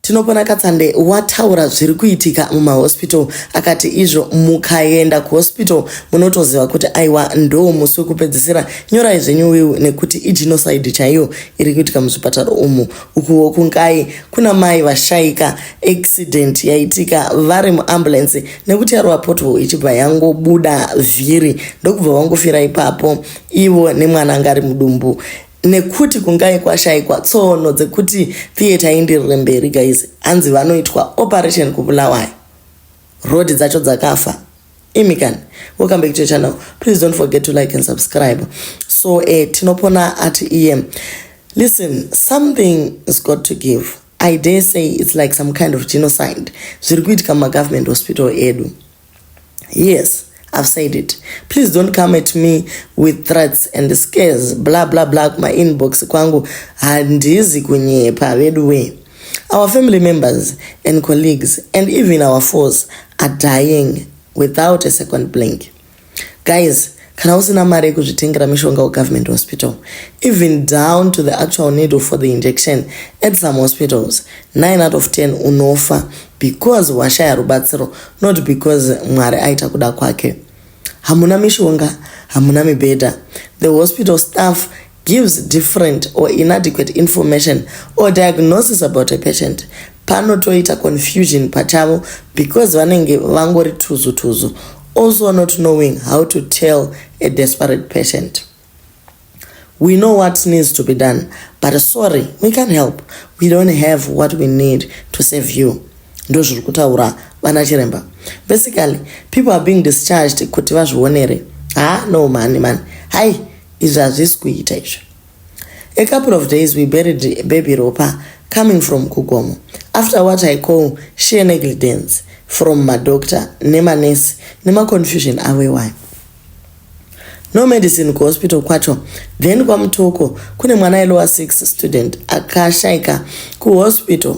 Tinopona Katsande wataura zviri kuitika mumahospital, akati izvo mukaenda kuhospital munotoziva kuti aiwa, ndo musi wekupedzisira. Nyorai zvenyu will, nekuti igenocide chaiyo iri kuitika muzvipatara umu. Ukuwo kuNkayi kuna mai vashaika, accident yaitika vari muambulance, nekuti yarova pothole ichibva yangobuda vhiri, ndokubva vangofira ipapo ivo nemwana anga ari mudumbu, nekuti kungai kwashayikwa tsono dzekuti theatre indirire mberi. Guys, hanzi vanoitwa operation kuBulawayo, road dzacho dzakafa. Imikan, welcome back to your channel. Please don't forget to like and subscribe. So Tinopona ati iye, "Listen, something has got to give. I dare say it's like some kind of genocide zviri kuitika mumagovernment hospital edu. Yes, I've said it. Please don't come at me with threats and scares, blah blah blah, kuma inbox kwangu. Handizi kunyepa vedu we. Our family members and colleagues and even our foes are dying without a second blink. Guys, kana usina mari yekuzvitengera mishonga kugovernment hospital, even down to the actual needle for the injection at some hospitals, 9 out of 10 unofa because washaya rubatsiro, not because Mwari aita kuda kwake. Hamuna mishonga, hamuna mibhedha. The hospital staff gives different or inadequate information or diagnosis about a patient. Panotoita confusion pachavo because vanenge vangori tuzu tuzu, also not knowing how to tell a desperate patient. We know what needs to be done, but sorry, we can't help. We don't have what we need to save you." Ndo zviri kutaura vana chiremba. Basically, people are being discharged kuti vazvionere. Ha, no mani mani, hai, izvi hazvisi kuita izvi. A couple of days we buried baby Ropa coming from Kugomo after what I call sheer negligence from madoctor nemanesi nemaconfusion avo iwayo. No medicine kuhospital kwacho. Then kwaMutoko kune mwana ailower 6 student akashaika kuhospital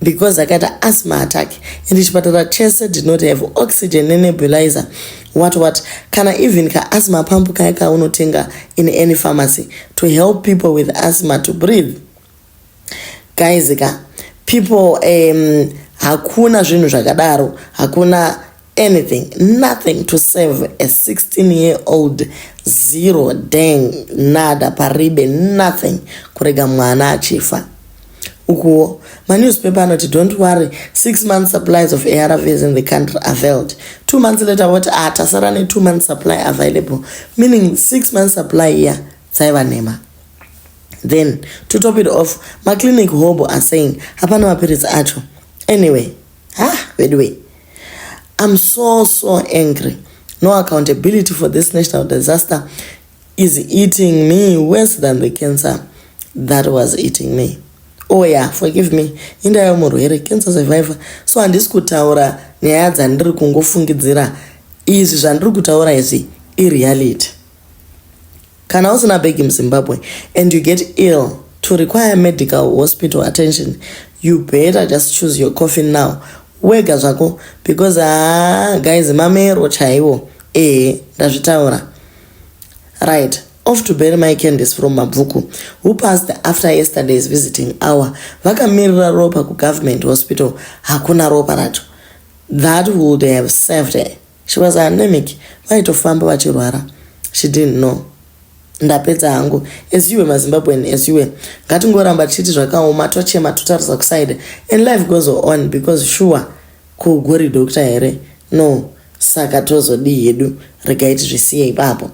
because akaita asthma attack, and chipatara chese did not have oxygen nenebulizer, what what, kana even kaasthma pump kaya kaunotenga in any pharmacy to help people with asthma to breathe. Guys ka, people, hakuna zvinhu zvakadaro, hakuna anything, nothing to save a 16 year old. Zero, dang, nada, paribe, nothing, kurega mwana achifa. Ukuwo manewspaper anoti, "Don't worry, 6 months supplies of ARVs in the country availed." 2 months later voti, "Ah, tasara ne2 months supply available," meaning 6 months supply iya dzaiva nhema. Then to top it off, maclinic hobo are saying hapana mapiritsi acho. Anyway, ha, anyway, I'm so so angry. No accountability for this national disaster is eating me worse than the cancer that was eating me. Oh yeah, forgive me, indava murwere, cancer survivor, so handisi kutaura nyaya dzandiri kungofungidzira. Izvi zvandiri kutaura izvi ireality. Kana usina bhegi muZimbabwe and you get ill to require medical hospital attention, you better just choose your coffin now wega zvako, because haa guys, mamero chaiwo. Ehe, ndazvitaura. Right, off to bury my Candice from Mabvuku, who passed after yesterday's visiting hour. Vakamirira ropa kugovernment hospital, hakuna ropa racho that would have saved her. She was anemic, vaitofamba vachirwara. She didn't know. Ndapedza hangu. As you maZimbabwean, as you, ngatingoramba tichiti zvakaoma, tochema, totarisa kuside, and life goes on, because sure, kugori doctor here? No. Saka tozodii hedu? Regai tizvisiye ipapo.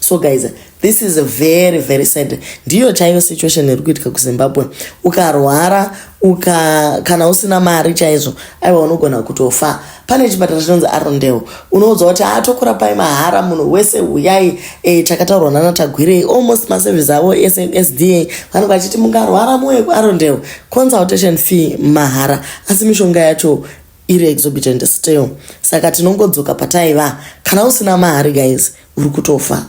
So guys, this is very very sad. Ndiyo chaiyo situation iri kuitika kuZimbabwe. Ukarwara uka kana usina mari chaizvo, aiwa, unogona kutofa. Pane chipatara chinonzi Arundel, unoudzwa kuti atokurapai mahara, munhu wese uyai. Takataurwa nana Tagwirei, almost maservice avo SDA vanenge vachiti mungarwara muuye kuArundel, consultation fee mahara, asi mishonga yacho iri exorbitant still. Saka tinongodzoka pataiva: kana usina mari, guys, uri kutofa.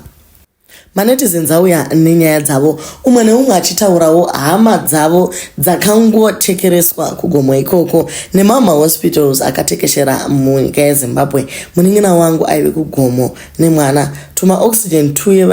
Manetizens auya nenyaya dzavo, umwe neumwe achitaurawo hama dzavo dzakangochekereswa kugomo ikoko nemamwe mahospitals akatekeshera munyika yeZimbabwe. Munin'ina wangu aive kugomo nemwana, tumaoxygen tuye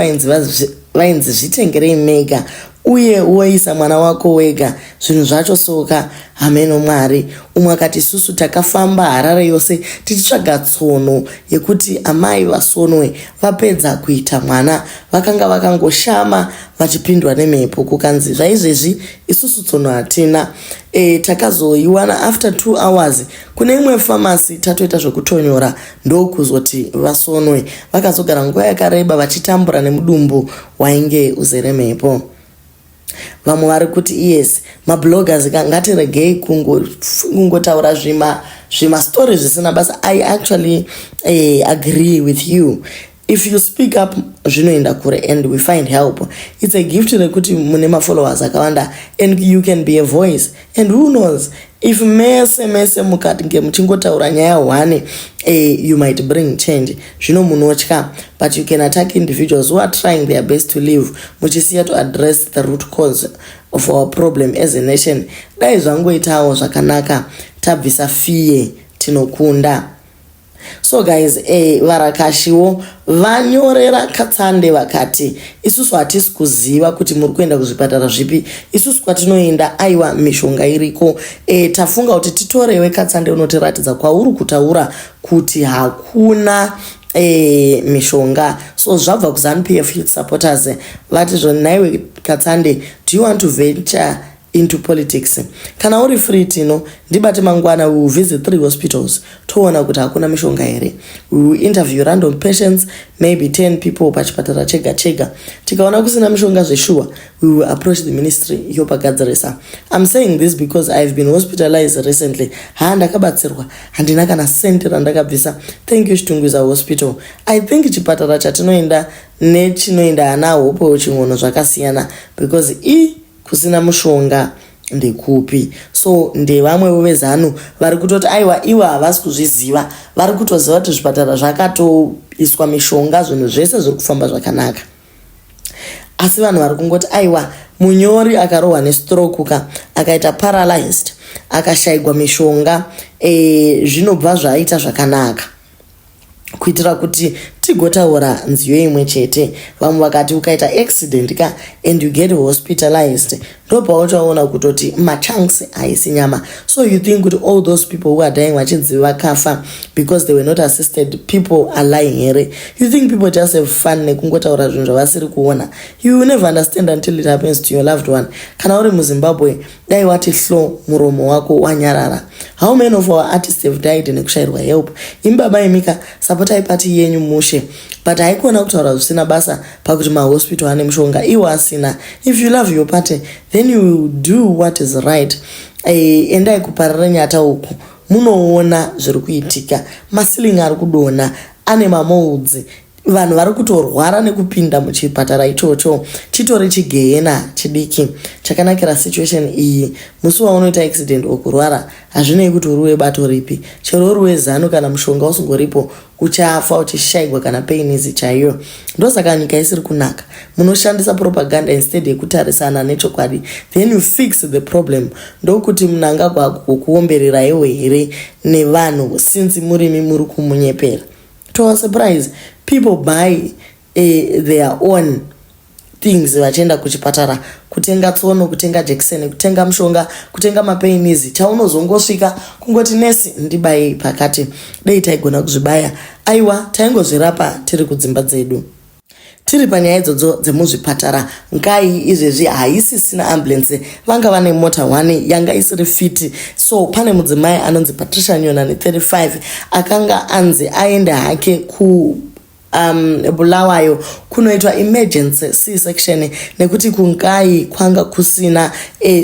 vainzi zvitengerei mega. Uye woisa mwana wako wega zvinhu zvacho soka hameno Mwari. Umwe akati isusu takafamba Harare yose tichitsvaga tsono yekuti amai vasonwe vapedza kuita mwana. Vakanga vakangoshama vachipindwa nemhepo kukanzi zvaizvezvi isusu tsono hatina. E, takazoiwana after 2 hours kune imwe famasi tatoita zvekutonyora ndokuzoti vasonwe. Vakazogara nguva yakareba vachitambura nemudumbu wainge uzere mhepo. Vamwe vari kuti yes, mabloggers ka ngatiregei kungotaura zvima zvimastori zvisina basa. I actually agree with you. If you speak up zvinoenda kure and we find help. It's a gift rekuti mune mafollowers akawanda and you can be a voice, and who knows, if mese mese mukati muchingotaura nyaya one, you might bring change. Zvino munotya, but you can attack individuals who are trying their best to live, muchisiya to address the root cause of our problem as a nation. Dai zvangoitawo zvakanaka, tabvisa fear, tinokunda. So guys, varakashiwo vanyorera Katsande vakati isusu hatisi kuziva kuti muri kuenda kuzvipatara zvipi. Isusu kwatinoenda, aiwa, mishonga iriko. Tafunga kuti titorewe Katsande unotiratidza kwauri kutaura kuti hakuna mishonga. So zvabva kuZANU PF youth supporters, vati zvonaiwe Katsande, do you want to venture into politics? Kana uri free, tino ndibate mangwana. We will visit three hospitals, toona kuti hakuna mishonga here. We will interview random patients, maybe 10 people pachipatara chega chega. Tikaona kusina mishonga zveshuwa, we will approach the ministry yopagadzirisa. I'm saying this because I've been hospitalized recently. Ha, ndakabatsirwa, handina kana senti randakabvisa. Thank you, Chitungwiza Hospital. I think chipatara chatinoenda nechinoenda ana Hope Chin'ono zvakasiyana, because i kusina mushonga ndekupi? So ndevamwevo veZANU vari kutoti aiwa, ivo havasi kuzviziva, vari kutoziva kuti zvipatara zvakatoiswa mishonga, zvinhu zvese zviri kufamba zvakanaka. Asi vanhu vari kungoti aiwa, munyori akarohwa nestroke ka, akaita paralyzed, akashayigwa mishonga, zvinobva zvaita zvakanaka kuitira kuti tigotaura nziyo imwe chete. Vamwe vakati ukaita accident ka and you get hospitalized, ndopauchaona kutoti machunks haisi nyama. So you think kuti all those people who are dying vachinzi vakafa because they were not assisted, people are lying here? You think people just have fun nekungotaura zvinhu zvavasiri kuona? You will never understand until it happens to your loved one. Kana uri muZimbabwe, dai wati hlo muromo wako wanyarara. How many of our artists have died nekushayirwa help? Imi baba imika, sapotai party yenyu mushe, but haikona kutaura zvisina basa pakuti mahospital ane mushonga iwo asina. If you love your party, then you will do what is right. Endai kuParirenyatwa uku, munoona zviri kuitika. Maceiling ari kudonha, ane mamolds, vanhu vari kutorwara nekupinda muchipatara ichocho. Chitori chigehena chidiki. Chakanakira situation iyi, musi waunoita accident okurwara, hazvinei kuti uri webato ripi, chero uri weZANU, kana mushonga usingoripo, uchafa uchishayigwa kana painizi chaiyo. Ndosaka nyika isiri kunaka. Munoshandisa propaganda instead yekutarisana nechokwadi, then you fix the problem. Ndokuti Mnangagwa agokuombereraiwo here nevanhu, since murimi muri kumunyepera? To our surprise, people buy their own things vachienda kuchipatara, kutenga tsono, kutenga jekiseni, kutenga mushonga, kutenga mapainizi. Chaunozongosvika kungoti, "Nesi, ndibayei pakati." Dei taigona kuzvibaya, aiwa, taingozvirapa tiri kudzimba dzedu. Tiri panyaya idzodzo dzemuzvipatara, Nkai izvezvi haisisina ambulance. Vanga vane mota 1 yanga isiri fit. So pane mudzimai anonzi Patricia Nyona ne35, akanga anzi aende hake ku Bulawayo kunoitwa emergency C section nekuti kuNkai kwanga kusina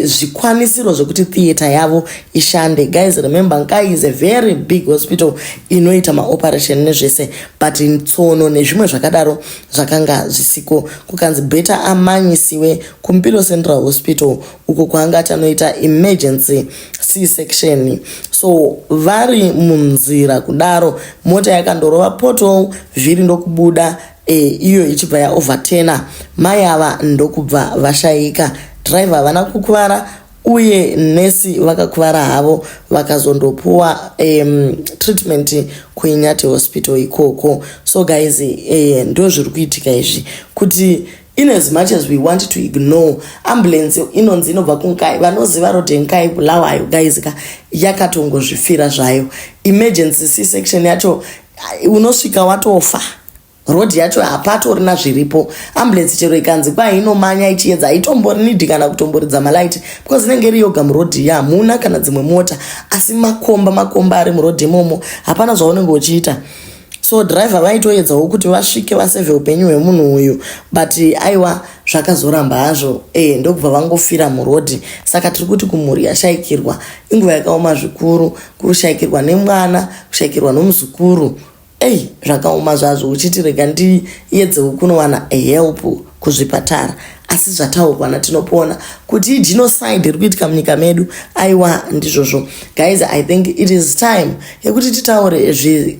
zvikwanisiro zvekuti theatre yavo ishande. Guys, remember, Nkai is a very big hospital inoita maoperation nezvese, but tsono nezvimwe zvakadaro zvakanga zvisiko. Kukanzi better amanyisiwe kuMpilo Central Hospital, uko kwaanga achanoita emergency C section. So vari munzira kudaro, mota yakandorova pothole, vhiri ndokubuda, iyo ichibva yaoverturna. Mai ava ndokubva vashayika. Driver havana kukuvara, uye nesi vakakuvara havo, vakazondopuwa treatment kuInyati Hospital ikoko. So guys, ndo zviri kuitika izvi kuti In as much as we want to ignore, ambulance inonzi inobva kuNkayi. Vanoziva road yeNkayi, Bulawayo, guys ka, yakatongozvifira zvayo. Emergency C section yacho unosvika watofa. Road yacho hapatorina zviripo. Ambulance chero ikanzi kwai inomanya ichiedza, haitombori need kana kutomboridza malaiti because inenge iri yoga murodhi, hamuna kana dzimwe mota, asi makomba makomba ari murodhi imomo, hapana zvaunenge uchiita. So driver vaitoedzawo kuti vasvike vasevhe upenyu hwemunhu uyu, but aiwa, zvakazoramba hazvo, ndokubva vangofira murodhi. Saka tiri kuti kumhuri yashayikirwa, inguva yakaoma zvikuru kushayikirwa nemwana, kushayikirwa nomuzukuru. Ei, zvakaoma zvazvo. Uchiti rega ndiedzewo kunowana help kuzvipatara, asi zvataurwa naTinopona kuti igenocide iri kuitika munyika medu. Aiwa, ndizvozvo guys. I think it is time yekuti titaure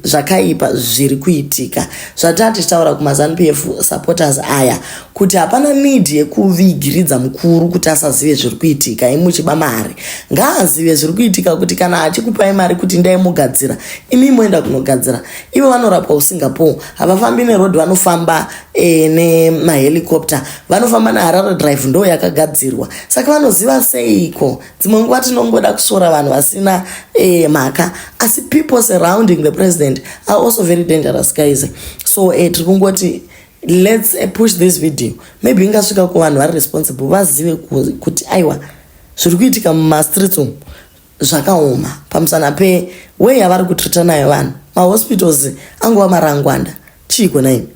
zvakaipa zviri kuitika, zvataa tichitaura kumaZANU PF supporters aya, kuti hapana need yekuvigiridza mukuru kuti asazive zviri kuitika. Imuchiba mari, ngaazive zviri kuitika, kuti kana achikupai mari kuti ndaimugadzira, imi moenda kunogadzira. Ivo vanorapwa kuSingapore, havafambi neroad, vanofamba nemahelicopter, vanofamba neHarare Drive, ndo yakagadzirwa. Saka vanoziva seiko? Dzimwe nguva tinongoda kusora vanhu vasina mhaka, asi people surrounding the president are also very dangerous, guys. So tiri kungoti let's push this video. Maybe ingasvika kuvanhu vari responsible, vazive kuti aiwa, zviri kuitika mumastreets umu zvakaoma pamusana peway yavari kutreata nayo vanhu. Mahospitals angova marangwanda. Chiiko naimi?